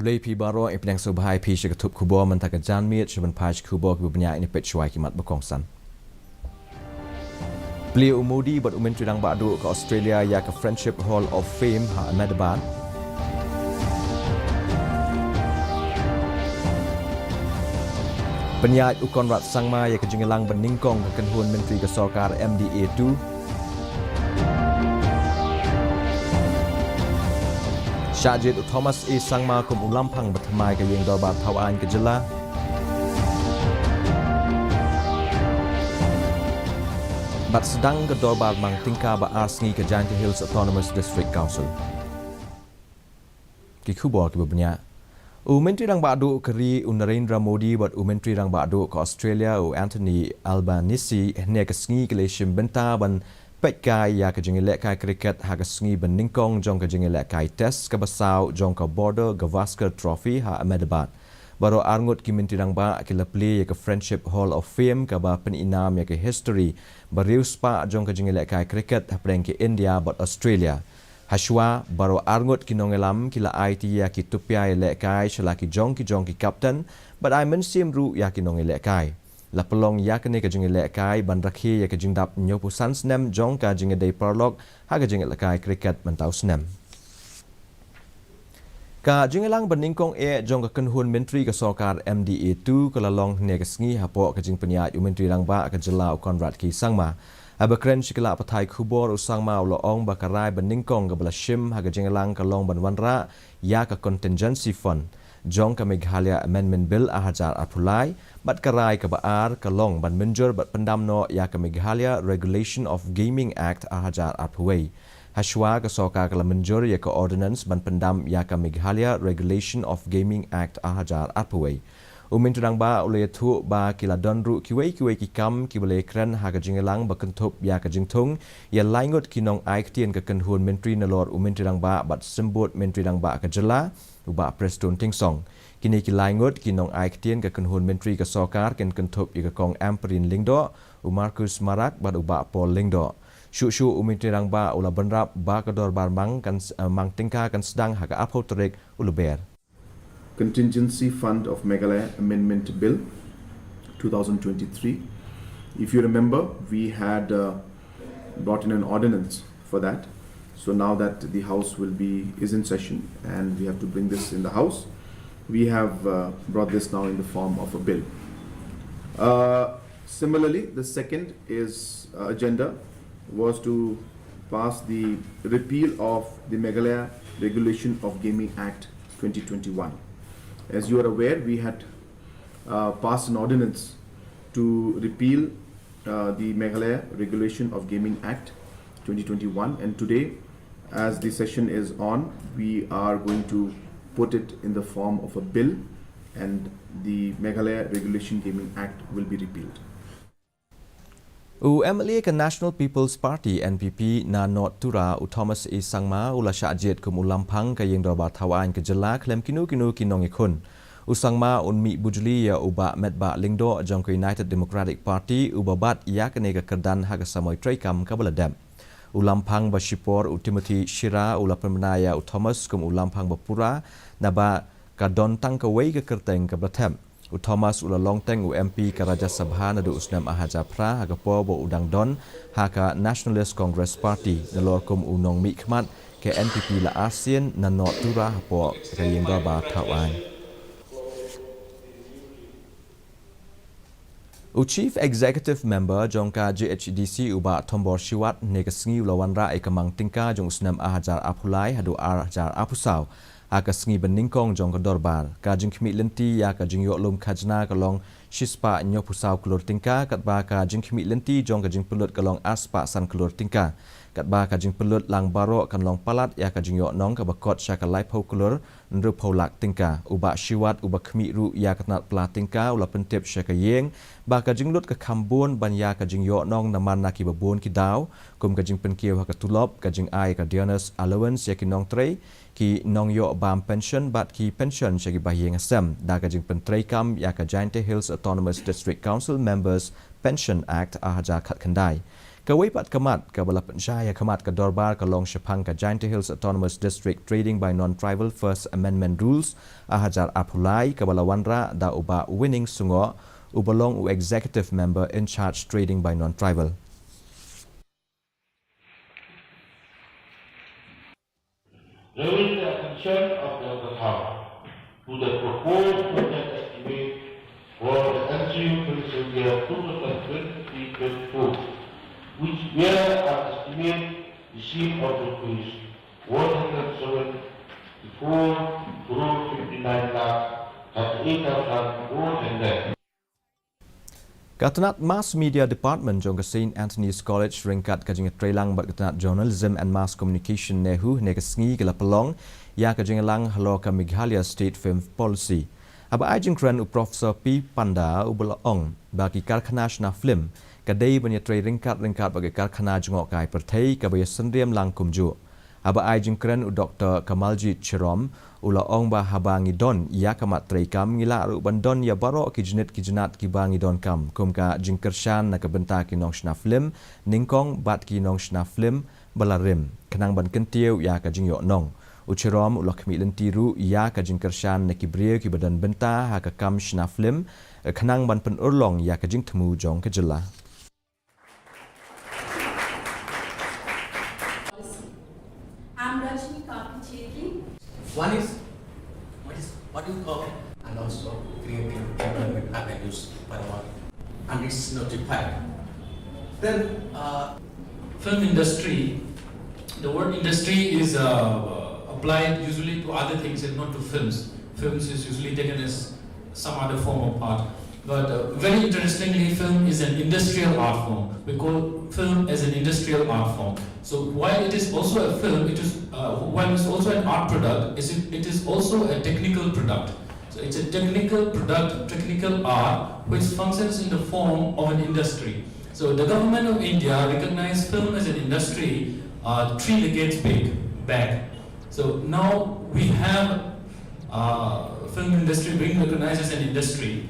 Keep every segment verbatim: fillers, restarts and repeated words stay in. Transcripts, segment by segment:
Khublei phi baroh, i pdiang sngewbha ïa phi sha ka thup khubor mynta ka janmiet, sha ban phai sha ki khubor kiba bniah, ngin peit shuwa ïa ki mat ba kongsan. Plie u Modi bad u Myntri Rangbah Duh ka Australia ïa ka Friendship Hall of Fame ha Ahmedabad. Pynïaid u Conrad Sangma ïa ka jingïalang banyngkong ka kynhun myntri ka sorkar M D A two. Shah jied u Thomas A Sangma kum u lamphang ba thymmai ka ïing dorbar thawaiñ ka jylla. Bad sdang ka dorbar mang tyngka ba ar sngi ka Jaintia Hills Autonomous District Council. Ki khubor kiba bniah. U Myntri Rangbah Duh ka ri u Narendra Modi bad u Myntri Rangbah Duh ka Australia u Anthony Albanese hynne ka sngi ki la shim bynta ban peit kai ïa ka jingïalehkai cricket ha ka sngi banyngkong jong ka jingïalehkai test kaba saw jong ka Border Gavaskar Trophy ha Ahmedabad. Baroh arngut ki Myntri Rangbah ki la plie ïa ka Friendship Hall of Fame kaba pyninam ïa ka history ba riewspah jong ka jingïalehkai cricket hapdeng ka India bad Australia. Hashwa, baroh arngut ki nongïalam ki la aiti ïa ki tupia ïalehkai sha la ki jong ki jong ki captain bad ai mynsiem ruh ïa ki nongïalehkai. La pynlong ïa kane ka jingïalehkai ban rakhe ïa ka jingdap hynñiewphew san snem jong ka jingïadei paralok ha ka jingïalehkai cricket mynta u snem. Ka jingïalang banyngkong eh jong ka kynhun myntri ka sorkar M D A two ka la long hynne ka sngi hapoh ka jingpynïaid u Myntri Rangbah ka jylla u Conrad K Sangma. Haba kren sha ki lad pathai khubor u Sangma u la ong ba ka rai banyngkong kaba la shim ha ka jingïalang ka long ban wanrah ïa ka Contingency Fund jong ka Meghalaya Amendment Bill ar hajar arphew lai, bad ka rai kaba ar ka long ban mynjur bad pyndam noh ïa ka Meghalaya Regulation of Gaming Act ar hajar arphew wei. Hashwa ka sorkar ka la mynjur ïa ka ordinance ban pyndam ïa ka Meghalaya Regulation of Gaming Act ar hajar arphew wei. U Myntri Rangbah u la ïathuh ba ki la don ruh kiwei kiwei ki kam kiba la ïakren ha ka jingïalang ba kynthup ïa ka jingthung ïa laingut ki nongai ktien ka kynhun myntri nalor u Myntri Rangbah bad Symbud Myntri Rangbah ka jylla, u Bah Prestone Tynsong. Kine ki laingut ki nongai ktien ka kynhun myntri ka sorkar kin kynthup ïa ka Kong Ampareen Lyngdoh, u Marcuise Marak bad u Bah Paul Lyngdoh. Shuh shuh u Myntri Rangbah u la bynrap ba ka dorbar mang kan s-, eh, mang tyngka kan sdang ha ka arphew tarik u Lber. Contingency Fund of Meghalaya Amendment Bill two thousand twenty-three. If you remember, we had, uh, brought in an ordinance for that. So now that the House will be, is in session and we have to bring this in the House, we have, uh, brought this now in the form of a bill. Uh, similarly, the second is, uh, agenda was to pass the repeal of the Meghalaya Regulation of Gaming Act twenty twenty-one. As you are aware, we had, uh, passed an ordinance to repeal, uh, the Meghalaya Regulation of Gaming Act twenty twenty-one, and today, as the session is on, we are going to put it in the form of a bill, and the Meghalaya Regulation Gaming Act will be repealed. U M L A ka National People's Party, N P P, na North Tura, u Thomas A Sangma, u la shah jied kum u lamphang ka ïing dorbar thawaiñ ka jylla khlem kino kino ki nongïakhun. U Sangma un mih bujli ïa u Bah Metbah Lyngdoh jong ka United Democratic Party, uba bat ïa kane ka kyrdan ha ka samoi treikam kaba la dep. U lamphang ba shipor u Timothy Shira u la pynbna ïa u Thomas kum u lamphang ba pura, naba ka don tang kawei ka kyrteng kaba la thep. U Thomas u la long teng u M P ka Rajya Sabha naduh u snem ar hajar phra ha ka por ba u dang don ha ka Nationalist Congress Party, nalor kum u nongmihkhmat ka N P P la arsien na North Tura hapoh ka ïing dorbar thawaiñ. U Chief Executive Member jong ka J H A D C u Bah Thombor Shiwat hynne ka sngi u la wanrah ïa ka mang tyngka jong u snem ar hajar arphew lai haduh ar hajar arphew saw ha ka sngi banyngkong jong ka dorbar. Ka jingkhmih lynti ïa ka jingïoh lum khajna ka long shispah hynñiewphew saw klur tyngka, katba ka jingkhmih lynti jong ka jingpynlut ka long arspah san klur tyngka. Katba ka jingpynlut lang baroh kan long palat ïa ka jingïoh nong kaba kot sha ka laiphew klur hynriewphew lak tyngka. U Bah Shiwat uba khmih ruh ïa ka tnat pla tyngka u la pyntip sha ka ïing ba ka jinglut ka kham bun ban ïa ka jingïoh nong namar na kiba bun ki daw, kum ka jingpynkiew ha ka tulop, ka jingai ka dearness allowance ïa ki nongtrei, ki nongïoh bam pension bad ki pension sha ki bahaïing hasem da ka jingpyntreikam ïa ka Jaintia Hills Autonomous District Council Members Pension Act ar hajar khatkhyndai. Kawei pat ka mat kaba la pynshai ha khmat ka dorbar ka long shaphang ka Jaintia Hills Autonomous District Trading by Non-Tribal First Amendment Rules ar hajar arphew lai, kaba la wanrah da u Bah Winning Sungoh, uba long u Executive Member in Charge Trading by Non-Tribal. There is the attention of the House to the proposed budget estimate for the ensuing financial year two thousand twenty-three twenty-four, which bear an estimate receipt of rupees one hundred seventy-four crore fifty-nine lakh thirty-eight thousand four hundred. Ka tnat Mass Media Department jong ka Saint Anthony's College ryngkat ka jingïatreilang bad ka tnat Journalism and Mass Communication NEHU, ne ka sngi ka la pynlong ïa ka jingïalang halor ka Meghalaya State Film Policy. Haba ai jingkren u Professor P Panda uba la ong ba ki karkhana shna film ka dei ban ïatrei ryngkat ryngkat bad ki karkhana jngohkai pyrthei kaba ïasynriam lang kumjuh. Haba ai jingkren u Doktor Kamaljit Chirom u la ong ba haba ngi don ïa ka mat treikam ngi lah ruh ban don ïa baroh ki jnit ki jnat kiba ngi donkam, kum ka jingkyrshan na ka bynta ki nongshna film nyngkong bad ki nongshna film ba la rim, khnang ban kyntiew ïa ka jingïoh nong. U Chirom u la khmih lynti ruh ïa ka jingkyrshan na ki briew kiba don bynta ha ka kam shna film, khnang ban pynurlong ïa ka jingthmu jong ka jylla. I'm Rajni Kapitegi. One is, what is, what do you call it? And also creative employment avenues for our unreached notified. Then, uh, film industry, the word industry is, uh, applied usually to other things and not to films. Films is usually taken as some other form of art. But, uh, very interestingly, film is an industrial art form. We call film as an industrial art form. So while it is also a film, it is, uh, while it's also an art product, is it, it is also a technical product. So it's a technical product, technical art, which functions in the form of an industry. So the government of India recognized film as an industry, uh, three decades big, back. So now we have, uh, film industry being recognized as an industry.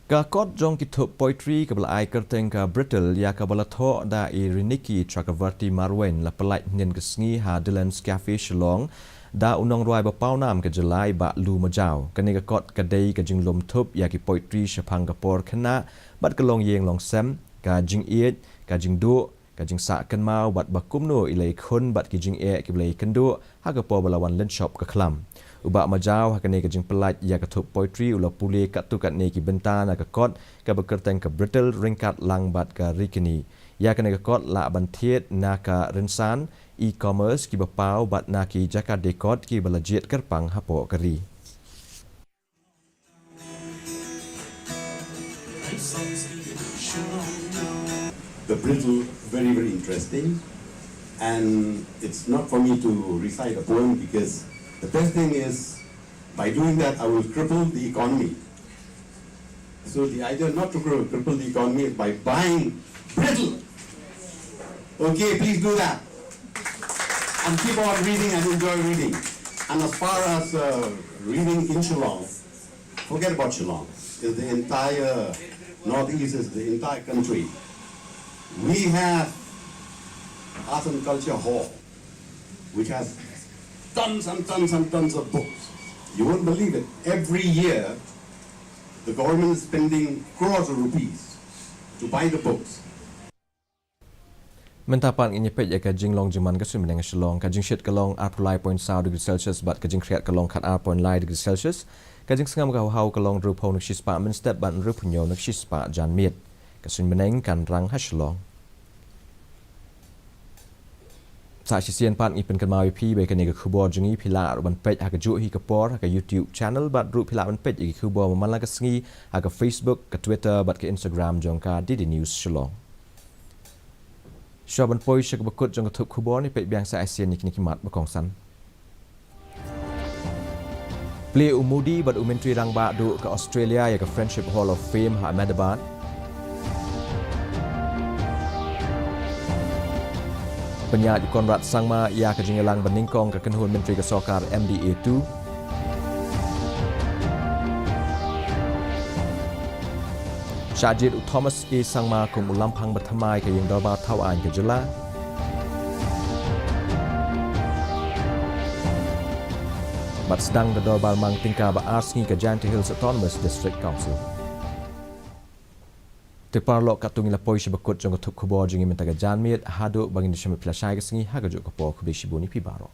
Ka kot jong ki thup poetry kaba la ai kyrteng ka Brittle, ïa kaba la thoh da i Riniki Chakravarti Marwein, la pyllait hynnin ka sngi ha Dylan's Cafe Shillong da u nongrwai ba pawnam ka jylla i Bah Lu Majaw. Kane ka kot ka dei ka jinglum thup ïa ki poetry shaphang ka por khynnah bad ka longïing longsem, ka jingïeit, ka jingduh, ka jingsah kynmaw bad ba kumno i la ïakhun bad ki jingeh kiba la ïakynduh ha ka por ba la wan lynshop ka khlam. U Bah Majaw ha kane ka jingpyllait ïa ka thup poetry u la pule katto katne ki bynta na ka kot kaba kyrteng ka Brittle ryngkat lang bad ka Rikini. Ïa kane ka kot lah ban thied na ka rynsan e-commerce kiba paw bad na ki jaka dei kot kiba la jied kyrpang hapoh ka ri. The Brittle, very, very interesting. And it's not for me to recite a poem because the best thing is, by doing that, I will cripple the economy. So the idea not to cri- cripple the economy is by buying Brittle. Okay, please do that. And keep on reading and enjoy reading. And as far as, uh, reading in Shillong, forget about Shillong. It's the entire Northeast, it's the entire country. We have Art and Culture Hall, which has tons and tons and tons of books. You won't believe it. Every year, the government is spending crores of rupees to buy the books. Mynta pat ngin ïa peit ïa ka jinglong jingman ka suiñ bneng ha Shillong. Ka jingshit ka long arphew lai point saw degree Celsius bad ka jingkhriat ka long khat ar point lai degree Celsius. Ka jingsngam ka hawhaw ka long hynriewphew na ka shispah mynstep bad hynriewphew hynñiew na ka shispah janmiet. Ka suiñ bneng kan rang ha Shillong. Sa shisien pat ngi pynkynmaw ïa phi ba ïa kane ka khubor jong ngi phi lah ruh ban peit ha kajuh hi ka por ha ka YouTube channel bad ruh phi lah ban peit ïa ki khubor man la ka sngi ha ka Facebook, ka Twitter bad ka Instagram jong ka D D News Shillong. Shuwa ban poi sha kaba kut jong ka thup khubor, ngin peit biang sa shisien ïa kine ki mat ba kongsan. Plie u Modi bad u Myntri Rangbah duh ka Australia ïa ka Friendship Hall of Fame ha Ahmedabad. Pynïaid u Conrad Sangma ïa ka jingïalang ba nyngkong ka kynhun myntri ka sorkar M D A two. Shah jied u Thomas A Sangma kum u Lamphang Bathymmai ka Ïing Dorbar Thaw Aiñ ka Jylla. Bad sdang da Dorbar Mang tyngka ba ar sngi ka Jaintia Hills Autonomous District Council. Te paralok, katto ngi la poi sha ba kut jong ka thup khubor jong ngi mynta ka janmiet, haduh ba ngin ïa shim bad phi lashai ka sngi ha kajuh ka por, khublei shibun ïa phi baroh.